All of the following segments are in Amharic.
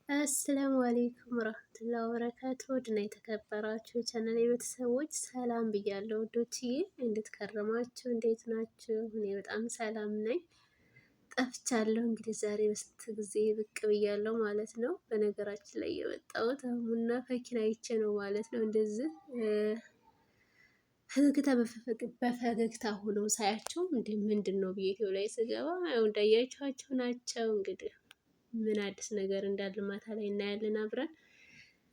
አሰላሙ አሌይኩም ወረህመቱላሂ ወበረካቱ። ውድና የተከበራችሁ የቻናሌ ቤተሰቦች ሰላም ብያለሁ። ውዶችዬ እንዴት ከረማችሁ? እንዴት ናችሁ? እኔ በጣም ሰላም ነኝ። ጠፍቻለሁ። እንግዲህ ዛሬ በስንት ጊዜ ብቅ ብያለሁ ማለት ነው። በነገራችን ላይ የመጣሁት አህሙና ፈኪን አይቼ ነው ማለት ነው። እንደዚህ ፈገግታ በፈገግታ ሆነው ሳያቸው እንደ ምንድን ነው ብዬ ላይ ስገባ ያው እንዳያችኋቸው ናቸው እንግዲህ ምን አዲስ ነገር እንዳለ ማታ ላይ እናያለን አብረን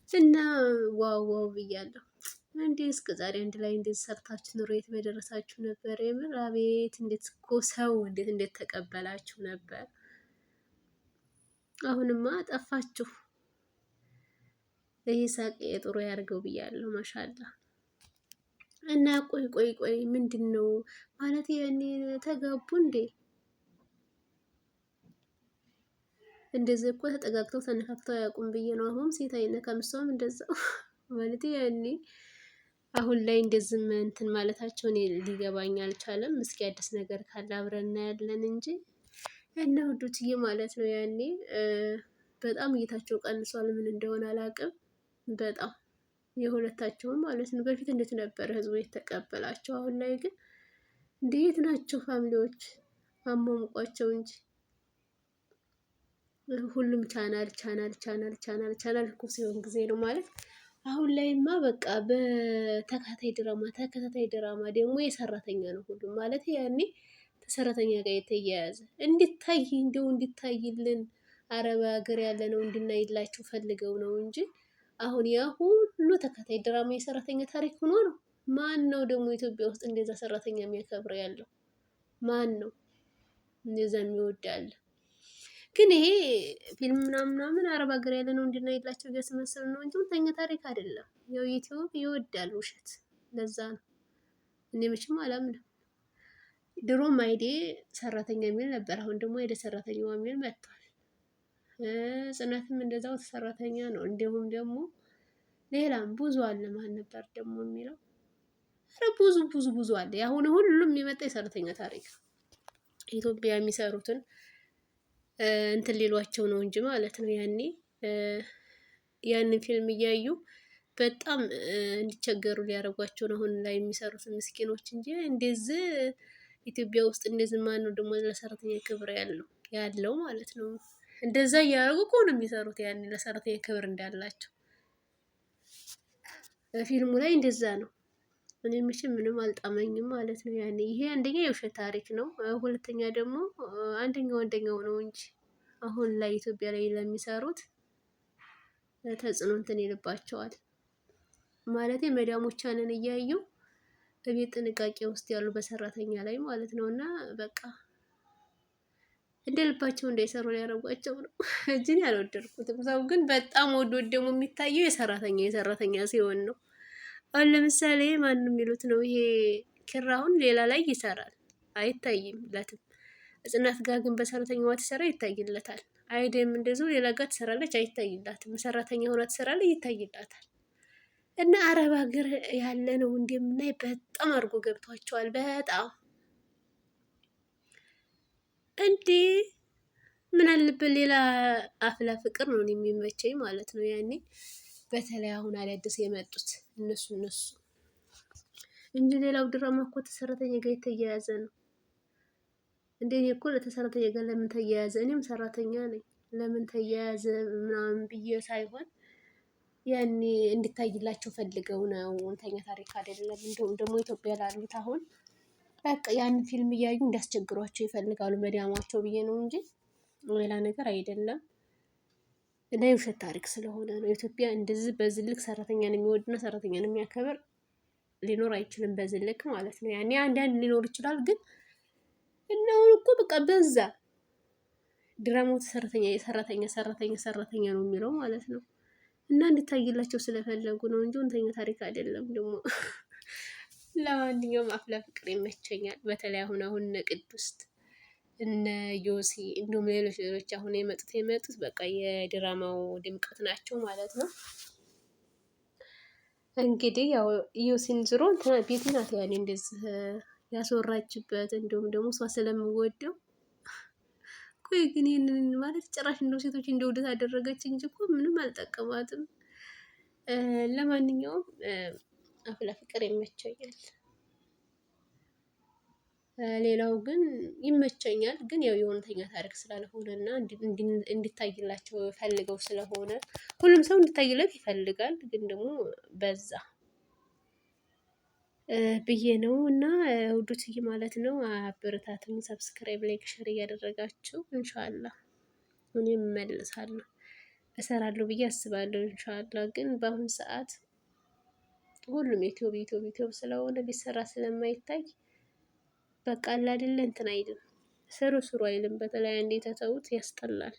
እና wow wow ብያለሁ። እንዴ እስከ ዛሬ አንድ ላይ እንዴት ሰርታችሁ ኑሮ የት በደረሳችሁ ነበር? የምር አቤት! እንዴት እኮ ሰው እንዴት እንዴት ተቀበላችሁ ነበር። አሁንማ ጠፋችሁ። ይህ ሳቅ የጥሩ ያድርገው ብያለሁ። ማሻላ እና ቆይ ቆይ ቆይ ምንድን ነው ማለት ያኔ ተጋቡ እንዴ? እንደዚህ እኮ ተጠጋግተው ተነካክተው አያውቁም ብዬ ነው። አሁን ሴት አይነካም፣ እሷም እንደዛው ማለት ያኔ አሁን ላይ እንደዚህ እንትን ማለታቸው እኔ ሊገባኝ አልቻለም። እስኪ አዲስ ነገር ካለ አብረን እናያለን እንጂ እና ውዱትዬ ማለት ነው ያኔ በጣም እይታቸው ቀንሷል። ምን እንደሆነ አላውቅም። በጣም የሁለታቸውም ማለት ነው። በፊት እንዴት ነበረ ህዝቡ የተቀበላቸው? አሁን ላይ ግን እንዴት ናቸው family ዎች? አሟሙቋቸው እንጂ ሁሉም channel channel channel channel channel እኮ ሲሆን ጊዜ ነው ማለት። አሁን ላይማ በቃ በተከታታይ ድራማ ተከታታይ ድራማ ደግሞ የሰራተኛ ነው ሁሉም ማለት ያኔ ተሰራተኛ ጋር የተያያዘ እንዲታይ እንደው እንዲታይልን አረብ ሀገር ያለ ነው እንድናይላቸው ፈልገው ነው እንጂ አሁን ያ ሁሉ ተከታይ ድራማ የሰራተኛ ታሪክ ሆኖ ነው። ማን ነው ደግሞ ኢትዮጵያ ውስጥ እንደዛ ሰራተኛ የሚያከብር ያለው? ማን ነው እንደዛ የሚወድ ያለ? ግን ይሄ ፊልም ምናምን ምናምን አረብ ሀገር ያለ ነው እንድናይላቸው እያስመሰሉ ነው እንጂ እውነተኛ ታሪክ አይደለም። ያው ዩቲዩብ ይወዳል ውሸት፣ ለዛ ነው። እኔ መቼም አላምንም። ድሮም አይዴ ሰራተኛ የሚል ነበር። አሁን ደግሞ አይዴ ሰራተኛዋ የሚል መጥቷል። ጽናትም እንደዛው ሰራተኛ ነው። እንዲሁም ደግሞ ሌላም ብዙ አለ። ማን ነበር ደግሞ የሚለው? ኧረ ብዙ ብዙ ብዙ አለ። አሁን ሁሉም የመጣ የሰራተኛ ታሪክ ኢትዮጵያ የሚሰሩትን እንትን ሊሏቸው ነው እንጂ ማለት ነው። ያኔ ያንን ፊልም እያዩ በጣም እንዲቸገሩ ሊያደርጓቸው ነው አሁን ላይ የሚሰሩት ምስኪኖች እንጂ እንደዚህ ኢትዮጵያ ውስጥ እንደዚህ ማነው ደግሞ ለሰራተኛ ክብር ያለው ያለው ማለት ነው። እንደዛ እያደረጉ እኮ ነው የሚሰሩት ያኔ ለሰራተኛ ክብር እንዳላቸው ፊልሙ ላይ እንደዛ ነው። እኔ መቼም ምንም አልጣመኝም ማለት ነው። ያኔ ይሄ አንደኛ የውሸት ታሪክ ነው። ሁለተኛ ደግሞ አንደኛው አንደኛው ነው እንጂ አሁን ላይ ኢትዮጵያ ላይ ለሚሰሩት ተጽዕኖ እንትን ይልባቸዋል። ማለት መዳሞቻንን እያዩ እቤት ጥንቃቄ ውስጥ ያሉ በሰራተኛ ላይ ማለት ነው። እና በቃ እንደ ልባቸው እንዳይሰሩ ሊያደርጓቸው ነው። እጅን ያልወደድኩትም ሰው ግን በጣም ወዶ ደግሞ የሚታየው የሰራተኛ የሰራተኛ ሲሆን ነው። አሁን ለምሳሌ ማን የሚሉት ነው ይሄ ኪራሁን ሌላ ላይ ይሰራል አይታይም ለትም ጽናት ጋር ግን በሰራተኛዋ ትሰራ ይታይለታል። አይደም እንደዚሁ ሌላ ጋር ትሰራለች አይታይላትም። ሰራተኛ ሆና ትሰራለች ይታይላታል። እና አረብ ሀገር ያለ ነው እንደምናይ በጣም አድርጎ ገብቷቸዋል። በጣም እንዴ ምን አለበት ሌላ አፍላ ፍቅር ነው የሚመቸኝ ማለት ነው ያኔ በተለይ አሁን አዳዲስ የመጡት እነሱ እነሱ እንጂ ሌላው ድራማ እኮ ተሰራተኛ ጋር የተያያዘ ነው። እንደ እኔ እኮ ለተሰራተኛ ጋር ለምን ተያያዘ? እኔም ሰራተኛ ነኝ። ለምን ተያያዘ ምናምን ብዬ ሳይሆን ያኔ እንድታይላቸው ፈልገው ነው። እውነተኛ ታሪክ አይደለም። እንደውም ደግሞ ኢትዮጵያ ላሉት አሁን በቃ ያን ፊልም እያዩ እንዲያስቸግሯቸው ይፈልጋሉ መዲያማቸው ብዬ ነው እንጂ ሌላ ነገር አይደለም። እና የውሸት ታሪክ ስለሆነ ነው። ኢትዮጵያ እንደዚህ በዚህ ልክ ሰራተኛን የሚወድና ሰራተኛን የሚያከብር ሊኖር አይችልም። በዚህ ልክ ማለት ነው። ያኔ አንዳንድ ሊኖር ይችላል፣ ግን እና አሁን እኮ በቃ በዛ ድራማው ሰራተኛ የሰራተኛ ሰራተኛ ሰራተኛ ነው የሚለው ማለት ነው። እና እንዲታይላቸው ስለፈለጉ ነው እንጂ እውነተኛ ታሪክ አይደለም። ደግሞ ለማንኛውም አፍላ ፍቅር ይመቸኛል። በተለይ አሁን አሁን ቅዱስ እነ ዮሲ እንዲሁም ሌሎች ሌሎች አሁን የመጡት የመጡት በቃ የድራማው ድምቀት ናቸው ማለት ነው። እንግዲህ ያው ዮሲን ዞሮ ቤቲ ናት ያኔ እንደዚህ ያስወራችበት እንዲሁም ደግሞ እሷ ስለምወደው ቆይ ግን ይህንን ማለት ጭራሽ እንደው ሴቶች እንደውደት አደረገች እንጂ እኮ ምንም አልጠቀማትም። ለማንኛውም አፍላ ፍቅር ይመቸኛል። ሌላው ግን ይመቸኛል። ግን ያው የእውነተኛ ታሪክ ስላልሆነ እና እንዲታይላቸው ፈልገው ስለሆነ ሁሉም ሰው እንዲታይለት ይፈልጋል። ግን ደግሞ በዛ ብዬ ነው እና ውዱትዬ ማለት ነው። አበረታቱኝ። Subscribe፣ like፣ share እያደረጋችሁ እንሻላ እኔም እመልሳለሁ እሰራለሁ ብዬ አስባለሁ። እንሻላ ግን በአሁን ሰዓት ሁሉም ዩቲዩብ ዩቲዩብ ዩቲዩብ ስለሆነ ቢሰራ ስለማይታይ በቃ አለ አይደለ እንትን አይልም፣ ስሩ ስሩ አይልም። በተለይ አንዴ ተተውት ያስጠላል።